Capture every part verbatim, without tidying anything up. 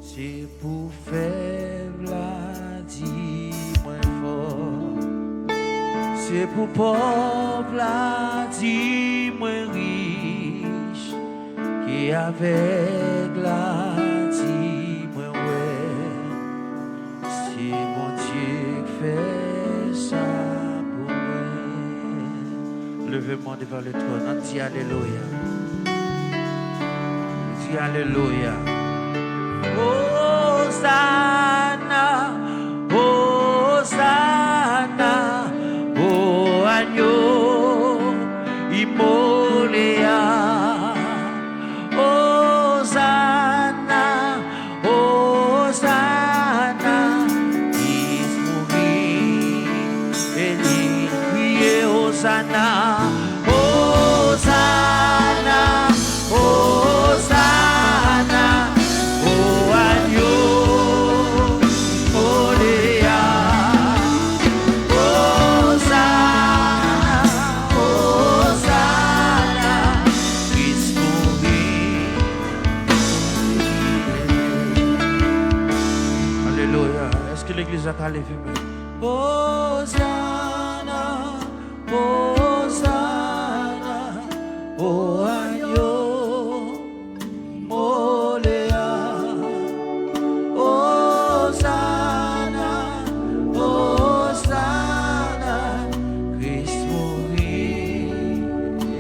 Se pou fèb la di mwen fò. Se pou pòv la di mwen rich. Ke avèg la di mwen wè. Se Bondye k fè sa pou mwen. Leve men w devan le tròn, ann di alelouya. Di alelouya. Osana, Osana, o agno imole a. Osana, Osana, Kris mouri e li kriye Osana, Osana, Osana, o agno imole a. Osana, Osana, Kris mouri. Alelouya. Èske legliz la ka leve men? Osana, Osana, o agno imole a. Osana, Osana, Kris mouri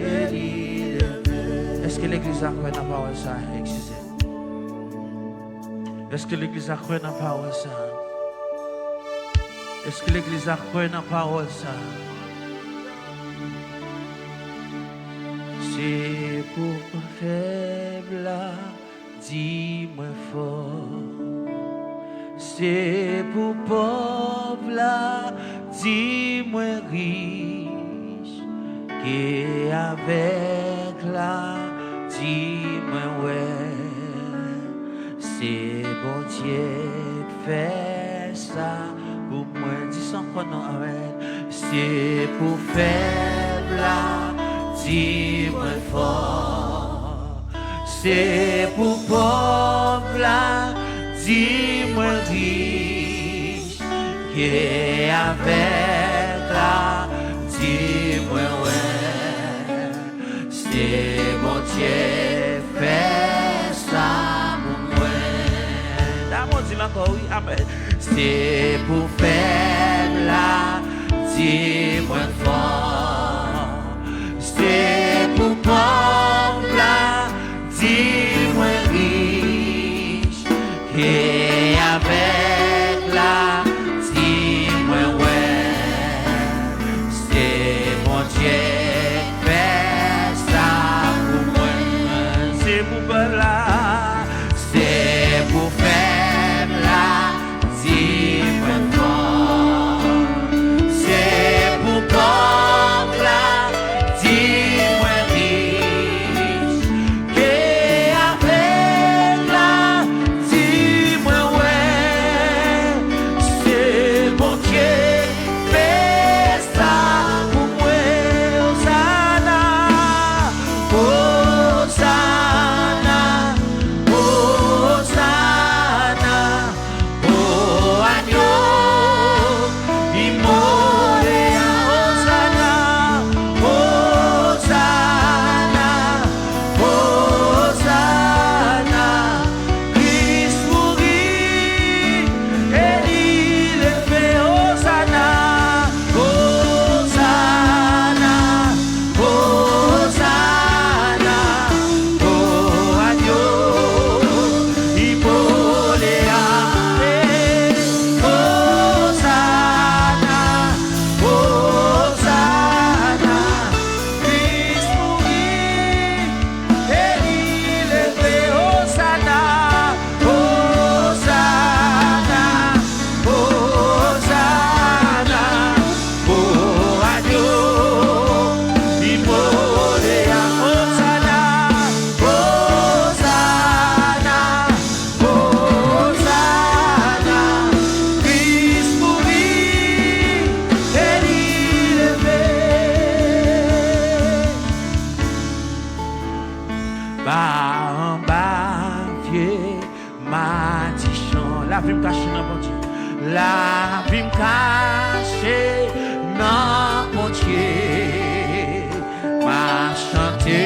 e li leve. Èske legliz la kwè nan pawòl sa a? Egziste. Èske legliz la kwè nan pawòl sa a? Èske legliz la kwè nan pawòl sa a? Se pou fèb la di mwen fò. Se pou pòv la di mwen rich. Ke avèg la di mwen wè. Se Bondye k fè sa pou mwen. Di sa ankò non, amèn. Se pou fèb la di mwen fò. Se pou pòv la di mwen rich. Ke avèg la di mwen wè. Se Bondye fè sa pou mwen. Damou di l ankò, wi, amèn. Se pou fèb la di mwen fò. Se pou pòv la di mwen rich. Ke avèg la di mwen wè. Se Bondye k fè sa pou mwen. Se pou pèp la. Se pou fèb la di mwen fò. Se pou pòv la di mwen rich. Ke avèg la di mwen wè. Se Bondye fè sa pou mwen. Osana, Osana, Osana, o agno imole a. Osana, Osana, Osana, Kris mouri e li leve. Osana, Osana, Osana, o agno imole a. Osana, Osana, Kris mouri e li leve. Osana, Osana, Osana, o agno imole a. Osana, Osana, Osana, Kris mouri e li leve. Pa anba pye Mati Lavi m kache nan Bondye. Lavi m kache nan Bondye. M ap chante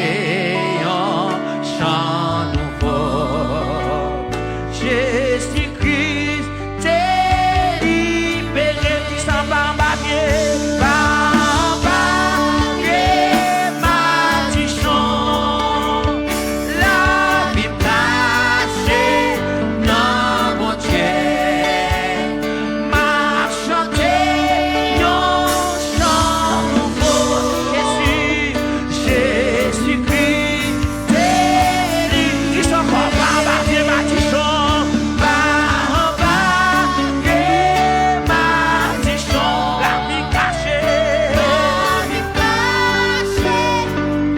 yon chan nouvo. Jezi Kris te libere m, di sa, pa anba pye, pa anba pye madichon. Lavi m kache nan Bondye. M ap chante yon chan nouvo. Jezi, Jezi Kri te li. Di sa ankò, pa anba pye madichon. Pa anba pye madichon. Lavi kache. Lavi kache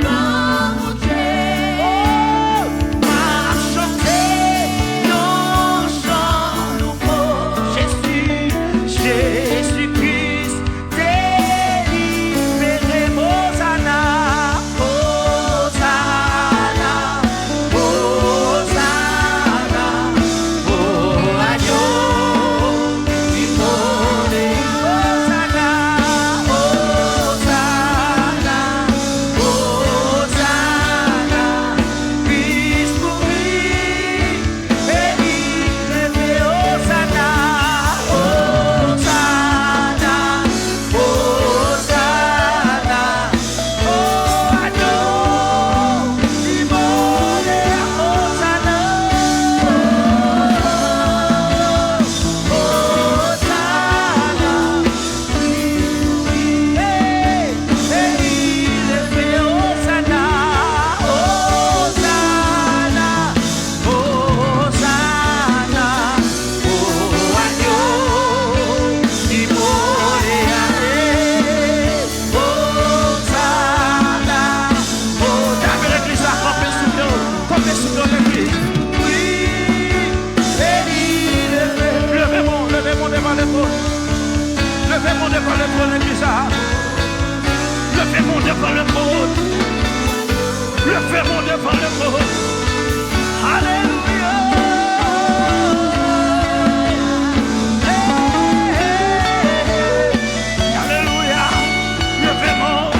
nan Bondye. Oh, m ap chante yon chan nouvo. Jezi, Jezi Kris te libere m. Ozana, Ozana, Ozana, oh, adyo. Ozana, Ozana, Ozana, Kris mouri e li leve. Ozana, Ozana, Ozana. Oh, adyo, li mole a, Ozana. Ozana, hey, hey, li leve, Ozana, Ozana. Ozana, oh, adyo, li mole a, eh, Ozana. Oh, tape legliz la, kanpe sou pye w, kanpe sou pye w, legliz. Wi, e li leve. Leve men w, leve men w devan letròn. Leve men w devan letròn legliz la. Leve men w devan letròn. Leve men w devan letròn. Alelouya. Hey, hey, hey. Alelouya. Leve men w.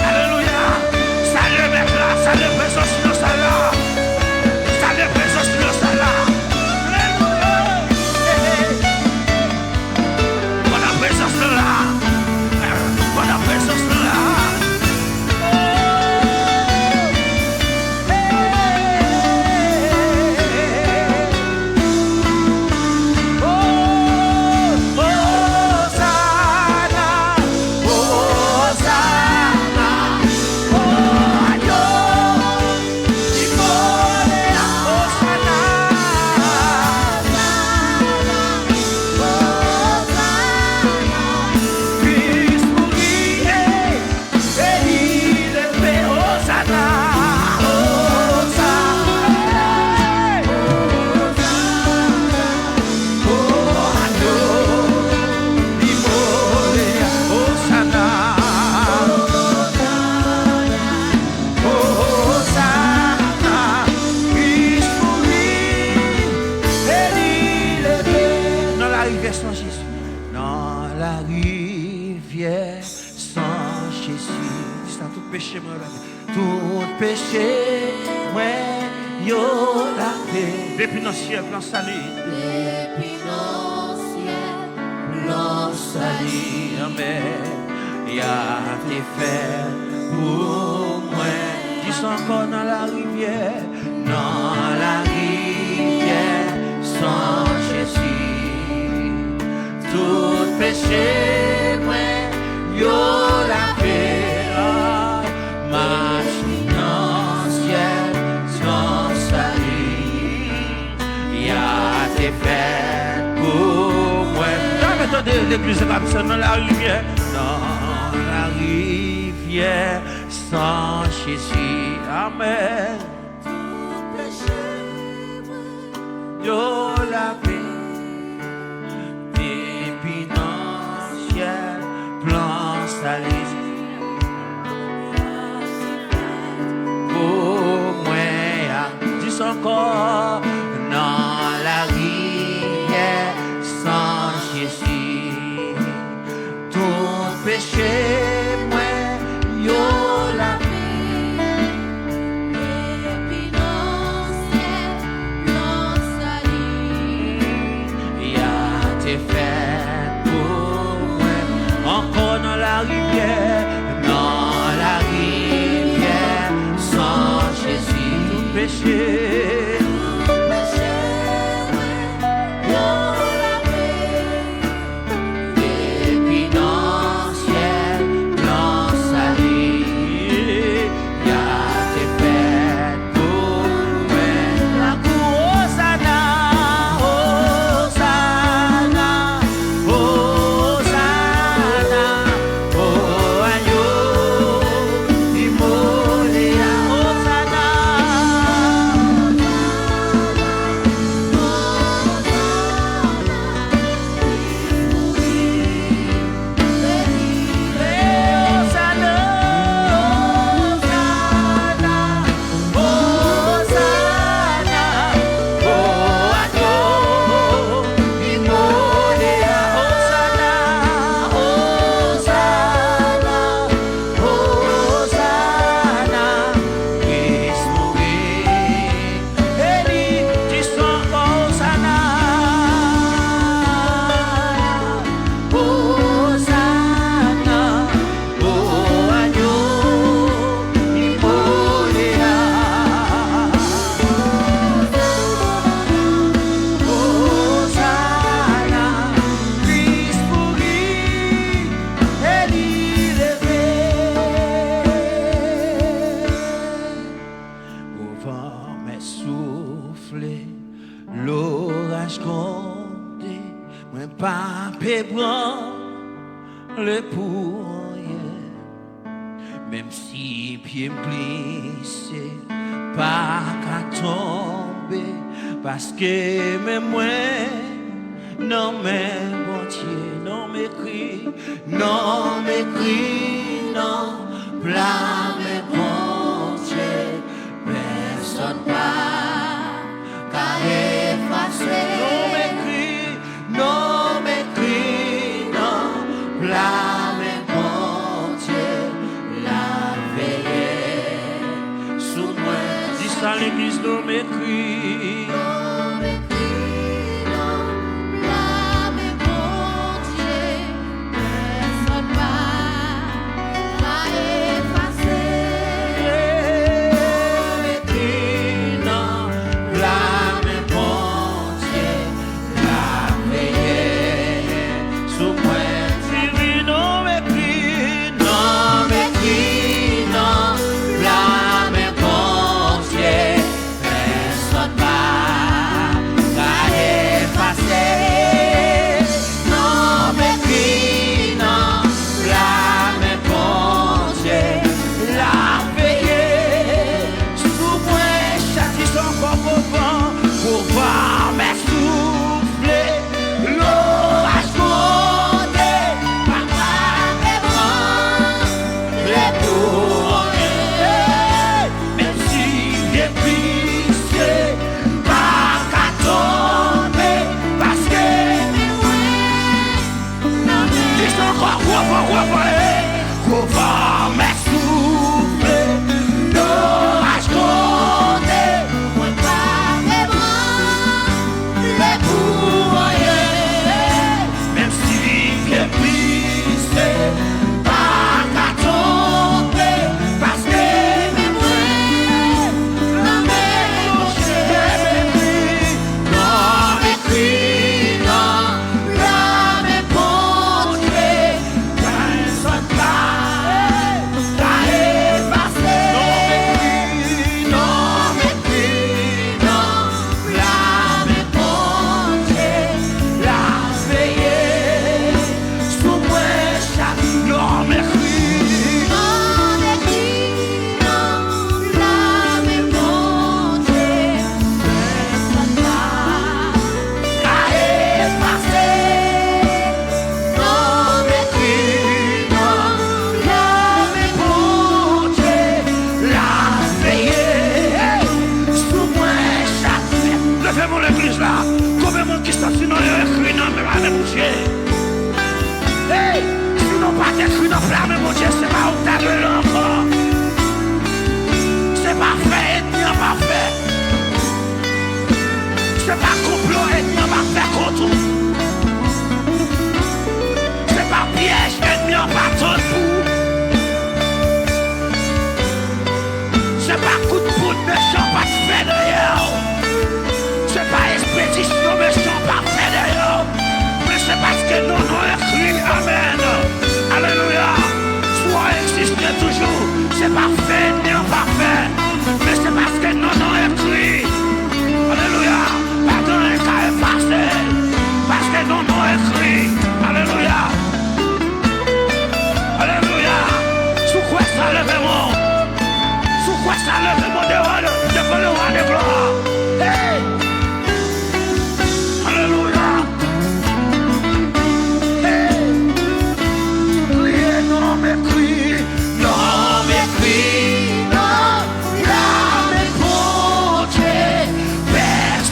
Alelouya. Salye Mèt la. Salye prezans li nan sal la. Salye prezans li nan sal la. Alelouya. Hey, hey. Pandan prezans lan la. Pandan prezans lan la. Oh, Ozana, Ozana, oh, adyo. Li mole a, Ozana. Kris mouri, e li leve, Ozana, Ozana. Oh, adyo, li mole a, Ozana. Ozana, Kris mouri, e li leve. Nan larivyè san Jezi. Nan larivyè san Jezi. Di sa, tout peche mwen yo lave. Tout peche mwen yo lave. Depi nan syèl, plan sali. Depi nan syèl, plan sali. Amèn. Y a te fè pou mwen. Di sa ankò, nan larivyè. Nan larivyè san Jezi. Tout peche mwen yo lave. Mache nan syèl, san sali. Y a te fèt pou mwen. Leve tande legliz la, m nan larivyè. Nan larivyè san Jezi. Amèn. Tout peche mwen yo lave. Depi nan syèl, plan sali. Pou mwen a, di sa ankò, nan larivyè te fèt pou mwen. Ankò nan larivyè, nan larivyè san Jezi. Tout peche, tout peche mwen yo lave. Depi nan syèl blan sali, y a te fèt pou mwen. Lakou Osana, Osana, Osana, o agno imole a, Osana. Eli, di sa ankò, Osana, Osana, o agno imole a. Osana, Kris mouri, Eli leve. O van mè soufle, loraj gronde, mwen p ap ebranle pou anyen. Menm si pye m glise, pa ka tonbe, paske men mwen nan men Bondye. Non m ekri, non m ekri nan pla men Bondye. Pèsonn pa ka efase. Non m ekri, non m ekri nan pla men Bondye. L ap veye sou mwen. Di sa legliz, non m ekri. Non m ekri nan pla men Bondye. Pèsonn pa ka efase. Mete nan pla men Bondye, l ap veye sou mwen. Di non m ekri, non m ekri nan pla men Bondye. Pèsonn pa ka efase. Non m ekri nan pla men Bondye, l ap veye sou mwen. Chak ti son ankò, gwo van, gwo van mè soufle, loraj gronde, pa ka ebranle pou anyen. Menm si pye m glise, m pa ka tonbe, paske men mwen nan men. Di sa ankò, gwo van, gwo van, e, gwo van mè soufle, loraj gronde, mwen p ap ebranle pou anyen. Menm si pye m glise, m pa ka tonbe, paske men mwen nan men Bondye. Non m ekri nan pla men Bondye. Pèsonn pa ka efase. Non m ekri, non m ekri nan pla men Bondye, l ap veye sou mwen chak. Non m ekri, non m ekri nan pla men Bondye, pèsonn pa ka efase. Non m ekri nan pla men Bondye, l ap veye sou mwen chak. Leve men w legliz la. Konbyen moun ki santi non yo ekri nan pla men Bondye? Ey, si non pa t ekri nan pla men Bondye, se pa ou k ta dwe la ankò. Se pa fè ènmi an pa fè. Se pa konplo ènmi an pa fè kont ou.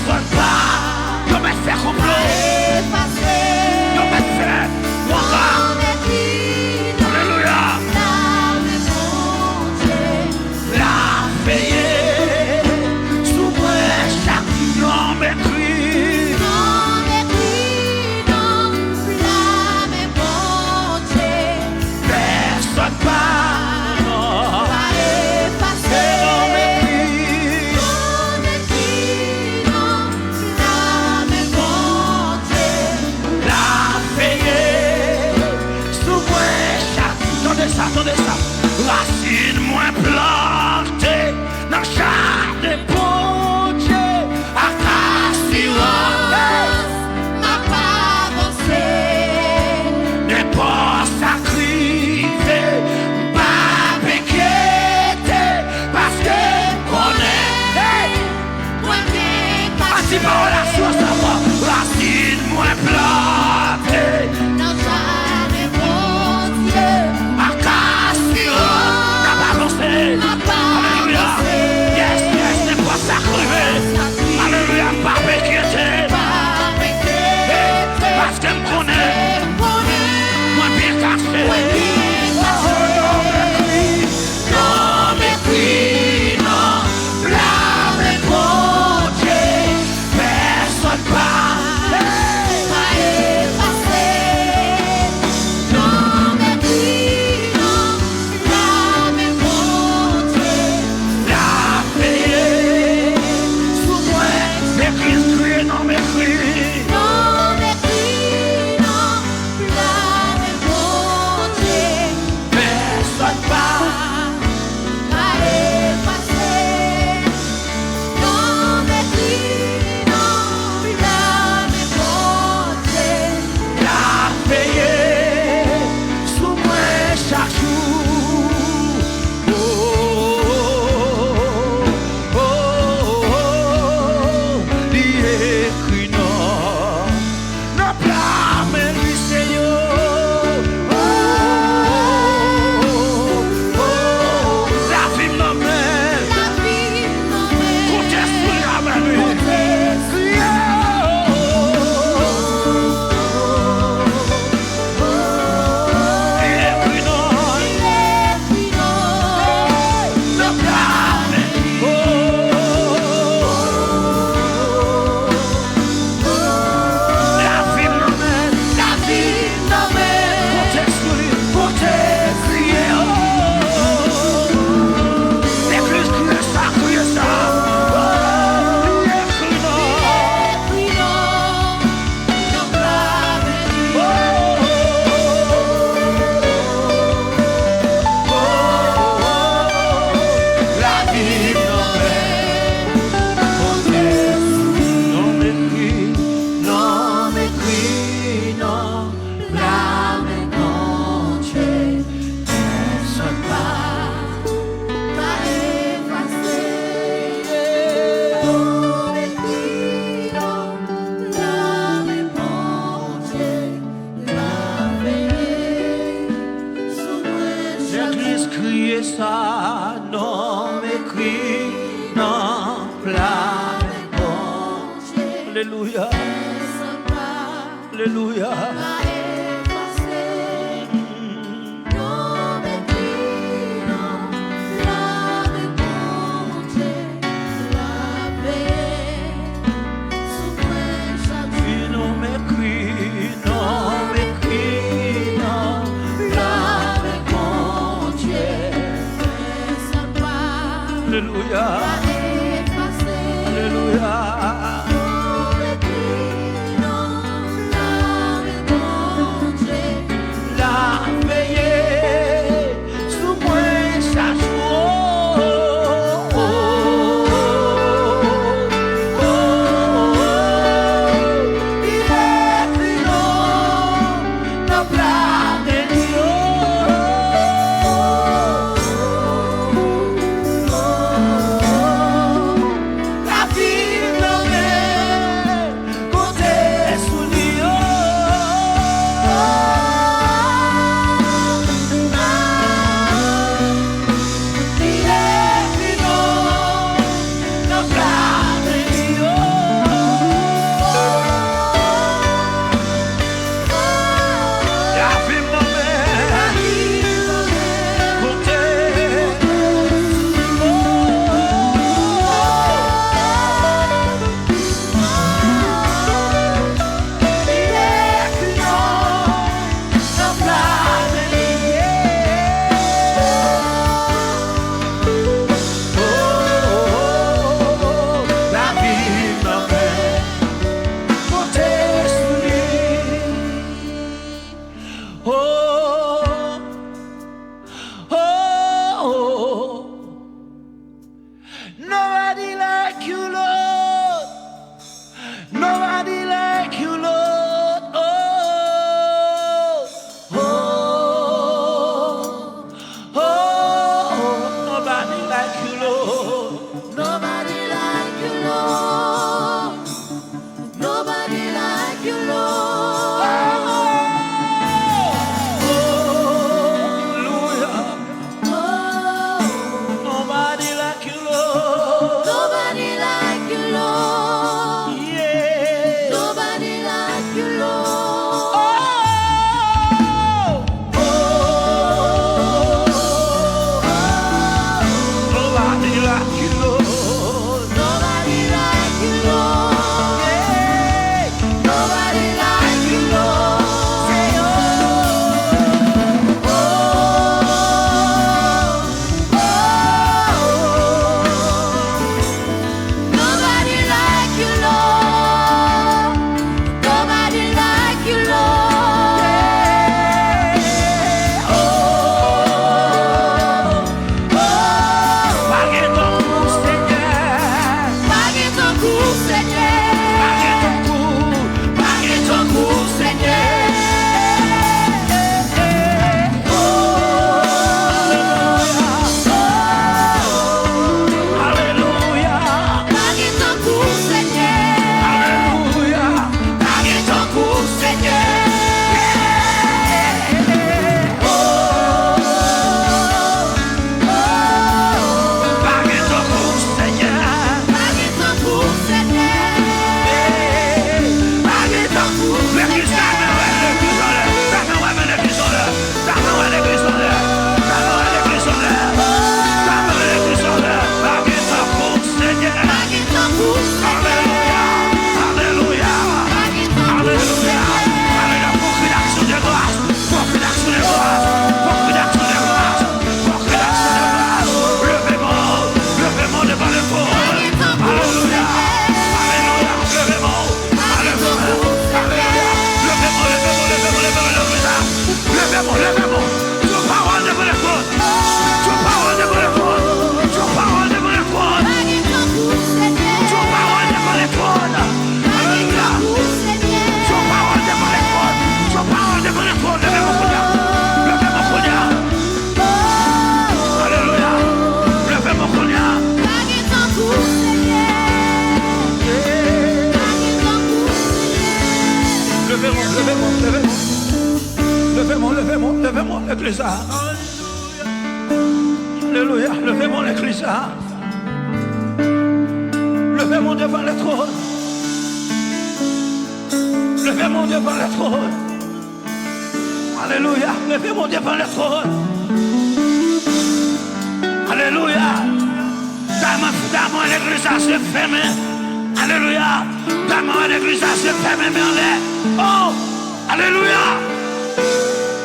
Yo mèt fè konplo. Yo mèt fè konplo. Alelouya. L ap veye sou mwen chak non m ekri. Pèsonn pa ka efase. L ap veye sou mwen chak. Tande sa, tande sa. Rasin mwen plante nan jaden Bondye ak asirans m ap avanse. Nenpòt sa k rive, m p ap enkyete, paske m konnen, hey, mwen gen pati pawòl asirans la, rasin mwen plante nan jaden Bondye. Ak asirans n ap avanse. Alelouya. Yes, yes, nenpòt sa k rive. Alelouya, m p ap enkyete. Hey, paske m konnen mwen byen kache. Oh, non, m ekri. Non m ekri nan plame Bondye. Pèsonn pa ka efase. Non m ekri nan plame Bondye. L ap veye sou mwen. Legliz kriye, non m ekri. Non m ekri nan plame Bondye. Pèsonn pa ka efase. Non m ekri nan plame Bondye. L ap veye sou mwen chak jou. Oh, oh, oh, oh, oh, li ekri non. Nan plame li, Senyè. Oh, oh, oh, oh. Lavi m nan men l. Konte sou li, avè li. Kriye. Oh, oh, oh, oh. Li ekri non. Nan plame. Oh, oh, oh, oh. Lavi m nan men l. Lavi m nan men l. Konte sou li. Konte, kriye, oh. Legliz kriye sa, kriye sa. Oh, li ekri non. Oh, oh, oh, oh, oh. Lavi m nan men Bondye. Non m ekri, non m ekri nan plame Bondye. Pèsonn pa ka efase. Non m ekri nan plame Bondye. Legliz kriye sa, non m ekri nan plame Bondye. Alelouya. Alelouya. Non m ekri nan plame Bondye. Sou mwen chak jou. Non m ekri, non m ekri nan plame Bondye. Alelouya. Alelouya. Non m ekri nan plame Bondye. L ap veye sou mwen chak jou. Li ekri non m nan plame li. Leve men w, leve men w, leve men w. Leve men w, leve men w, leve men w, legliz la. Alelouya, leve men w, legliz la. Leve men w devan le trône. Leve men w devan le trône. Alelouya, leve men w devan le trône. Alelouya. Dam, dam an legliz la, je fèmen. Alelouya. Dam an legliz la, je fèmen, men anlè. Oh! Alelouya.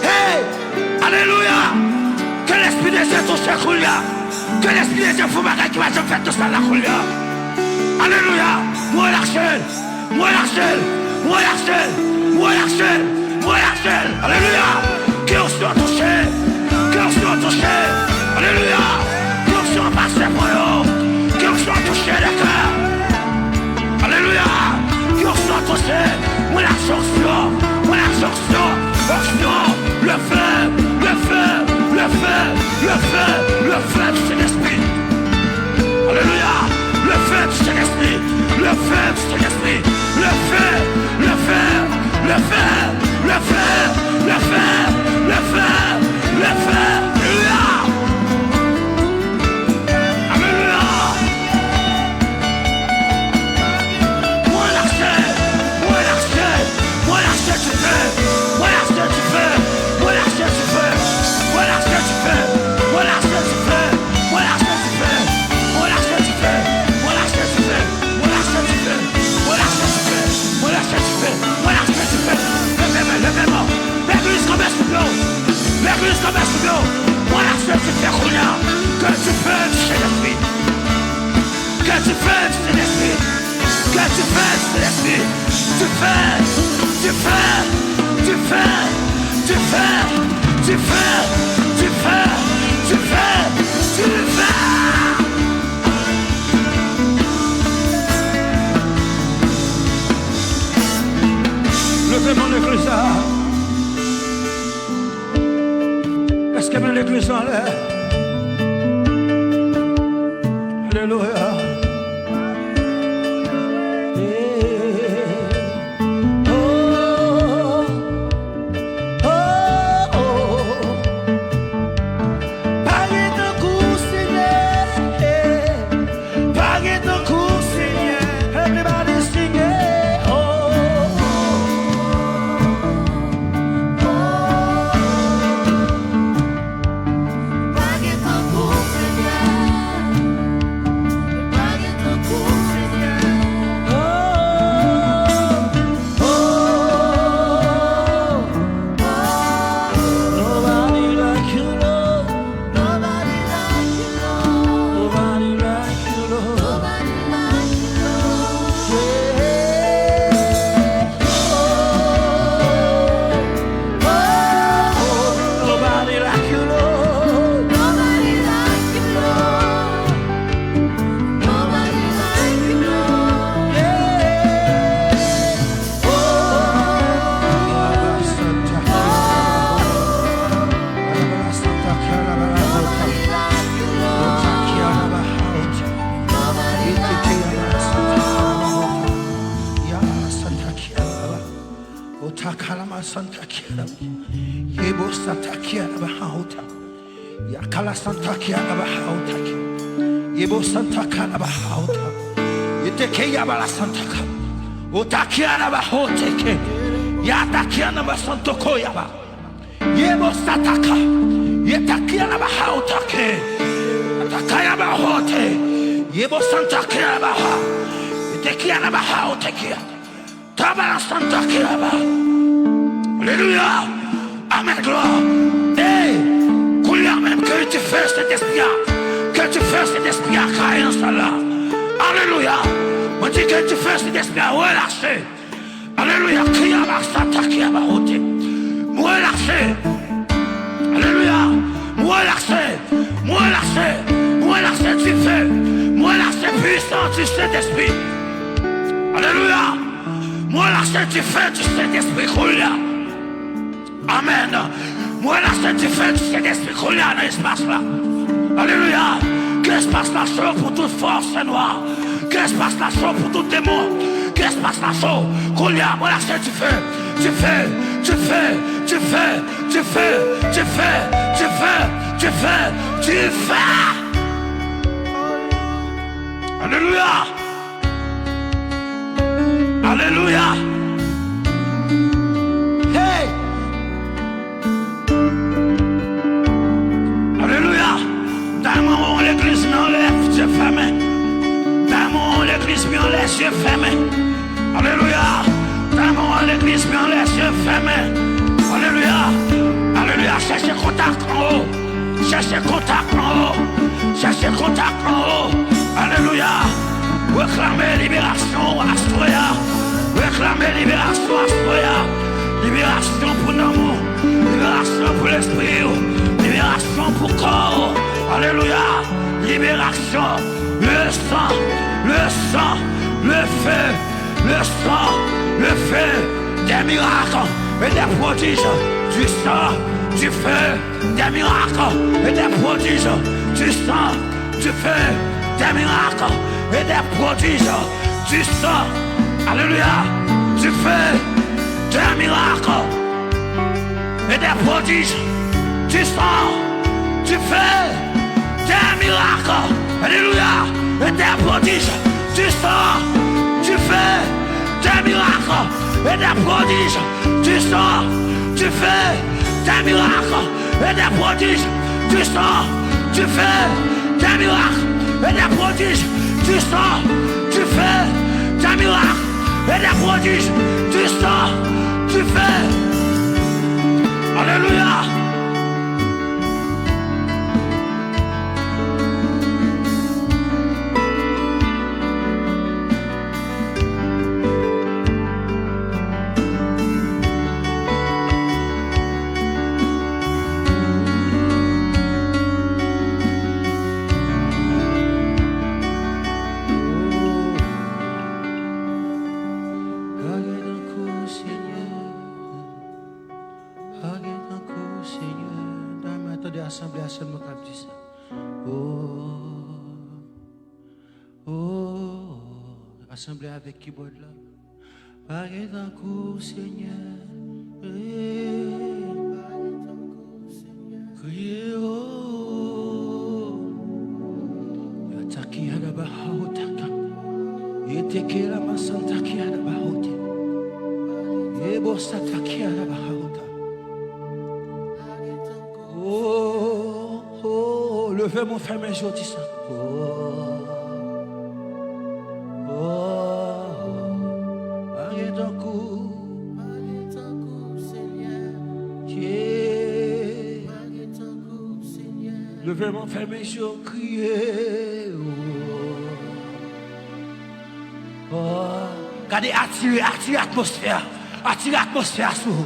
Hey! Alelouya. Ke Lespri de Dye touche koulye a. Ke Lespri de Dye fè yon bagay ki pa janm fèt nan sal la koulye a. Alelouya. Mwen relâche l. Mwen relâche l, mwen relâche l, mwen relâche l, mwen relâche l. Alelouya. Ke onksyon touche, ke onksyon touche. Alelouya. Ke onksyon pase pou yo. Ke onksyon touche le kè. Alelouya. Ke onksyon touche. Mwen relâche onksyon, mwen relâche onksyon. Onksyon, le feu, le feu, le feu, le feu, le feu du Saint-Esprit. Alelouya. Le feu du Saint-Esprit. Le feu du Saint-Esprit. Le feu, le feu, le feu, le feu, le feu, le feu, le feu, le feu. Alelouya. Alelouya. Mwen relâche, mwen relâche, mwen relâche dife, mwen relâche dife, mwen relâche dife, mwen relâche dife, mwen relâche dife, mwen relâche dife, mwen relâche dife, mwen relâche dife, mwen relâche dife, mwen relâche dife, mwen relâche dife, mwen relâche dife. Leve men, leve men. Legliz kanpe sou pye w. Legliz kanpe sou pye w. Mwen relâche dife kounye a. Que du feu du Saint-Esprit. Que du feu du Saint-Esprit. Que du feu du Saint-Esprit. Du feu, du feu, du feu, du feu, du feu, du feu, du feu, du feu. Leve men w legliz la. Èske men legliz la anlè? Alelouya. Hey. Oh, oh, oh. Pa gen tankou w, Senyè. Pa gen tankou w, Senyè. Everybody sing it. Oh, oh, oh, oh. Pa gen tankou w, Senyè. Pa gen tankou w, Senyè. Oh, oh, oh. Nobody like you, Lord. Nobody like you, Lord. Nobody like you, Lord. Nobody like you, Lord. Yeah. Oh, oh, oh. Nobody like you, Lord. Nobody like you, Lord. Nobody like you, Lord. Yeah. Oh, oh, oh. Nobody like you, Lord. Nobody like you, Lord. Otakalama Santa Kiana. Yebo Santa Kiana Bahaota. Yakala Santa Kiana Bahaota. Yebo Santa Kana Bahaota. Yeteke Yabala Santa Ka. Otakiana Bahoteke. Yatakiana Basanto Koyaba. Yebo Sataka. Yetakiana Bahaotake. Atakaya Bahote. Yebo Santa Kiana Baha. Yetekiana Bahaotekia. Tabala Santa Kiraba. Alelouya. Amèn, glwa. Ey, kounye a menm, ke dife Sentespri a, ke dife Sentespri a gaye nan sal la. Alelouya. Mwen di ke dife Sentespri a relache. Alelouya. Kiyaba Santa Kiyaba Ote. Mwen relache. Alelouya. Mwen relache. Mwen relache. Mwen relache dife. Mwen relache pwisans di Sentespri. Alelouya. Mwen relâche dife di Sentespri kounye a. Amèn. Mwen relâche dife di Sentespri kounye a nan espas la. Alelouya. Ke espas la cho pou tout fòs nwa. Ke espas la cho pou tout demon. Ke espas la cho. Kounye a, mwen relâche dife. Du feu, du feu, du feu, du feu, du feu, du feu, du feu, du feu. Alelouya. Alelouya. Hey! Alelouya. Dèyè mwen, yon legliz, men anlè, zye fèmen. Dèyè mwen, yon legliz, men anlè, zye fèmen. Alelouya. Dèyè mwen, yon legliz, men anlè, zye fèmen. Alelouya. Alelouya. Chèche kontak anwo. Chèche kontak anwo. Chèche kontak anwo. Alelouya. Reklame liberasyon aswè a. Reklame liberasyon aswè a. Liberasyon pou nanm ou. Liberasyon pou lespri w. Liberasyon pou kò w. Alelouya. Liberasyon. Le sang, le sang, le feu, le sang, le feu, des miracles et des prodiges, du sang, du feu, des miracles et des prodiges, du sang, du feu, des miracles et des prodiges, du sang, alléluia, du feu, des miracles et des prodiges, du sang, du feu, des miracles, alléluia, et des prodiges, du sang, du feu, des miracles et des prodiges, du sang, du feu, des miracles et des prodiges, du sang, du feu, des miracles et des prodiges, du sang, du feu, des miracles et des prodiges, du sang, du feu. Alléluia. Pa gen tankou w, Senyè. Pa gen tankou w, Senyè. Dayè, mwen tande asanble a sèlman k ap di sa. Oh, oh, asanble avèk kibòd la. Pa gen tankou w, Senyè. Eh, pa gen tankou w, Senyè. Kriye, oh. Yataki adabahotaka. Yeteke la masantaki adabahote. Ebo sataki adabahota. Oh, oh, leve men w, fèmen je w, di sa. Oh, oh, pa gen tankou, pa gen tankou, Senyè. Leve men w, fèmen je w, kriye. Oh. Oh. Gade, atire, atire atmosfè a. Atire atmosfè a sou ou.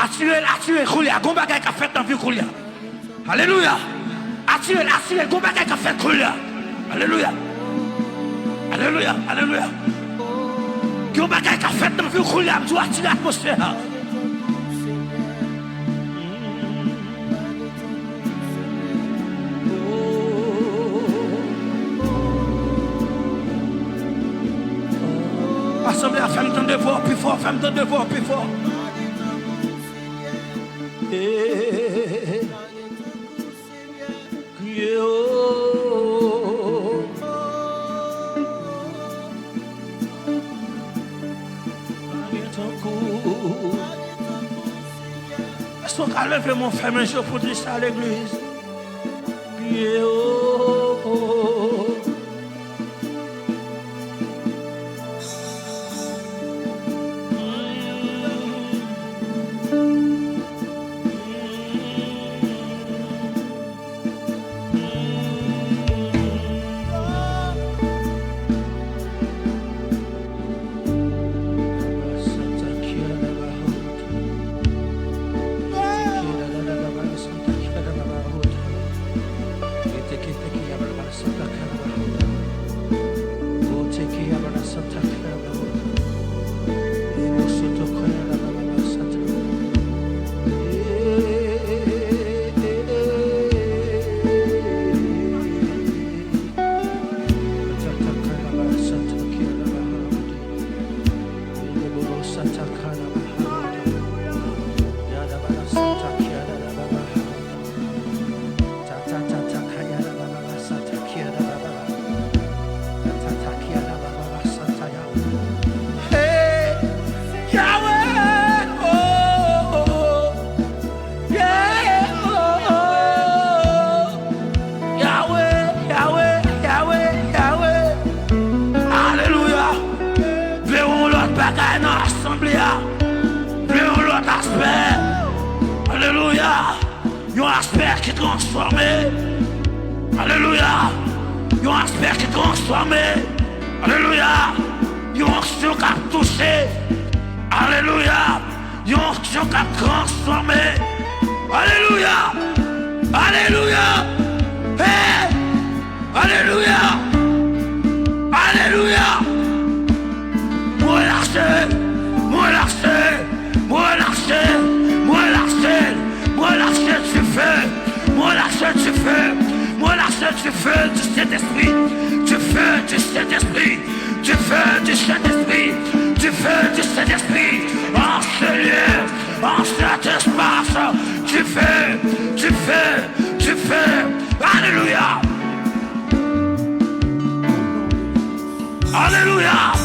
Atire l, atire l koulye a. Gon bagay k ap fèt nan vi w koulye a. Alelouya. Atire l, atire l. Gon bagay k ap fèt koulye a. Alelouya. Alelouya, alelouya. Gon bagay k ap fèt nan vi w koulye a. M di w, atire atmosfè a. Asanble a, fè m tande vwa w pi fò, fè m tande vwa w pi fò. Eh, kriye, oh. Pa gen tankou w. Èske w ka leve men w, fèmen je w pou di sa, legliz? Kriye, oh, oh, oh. Bagay nan asanble a pran yon lòt aspè. Alelouya. Yon aspè ki transfòme. Alelouya. Yon aspè ki transfòme. Alelouya. Yon onksyon k ap touche. Alelouya. Yon onksyon k ap transfòme. Alelouya. Alelouya. Hey! Alelouya. Alelouya. Mwen relâche. Mwen relâche. Mwen relâche. Mwen relâche. Mwen relâche dife. Mwen relâche dife. Mwen relâche dife du Saint-Esprit. Dife du Saint-Esprit. Dife du Saint-Esprit. Dife du Saint-Esprit. An Senyè. An Saint-Espace. Dife. Dife. Dife. Alelouya. Alelouya.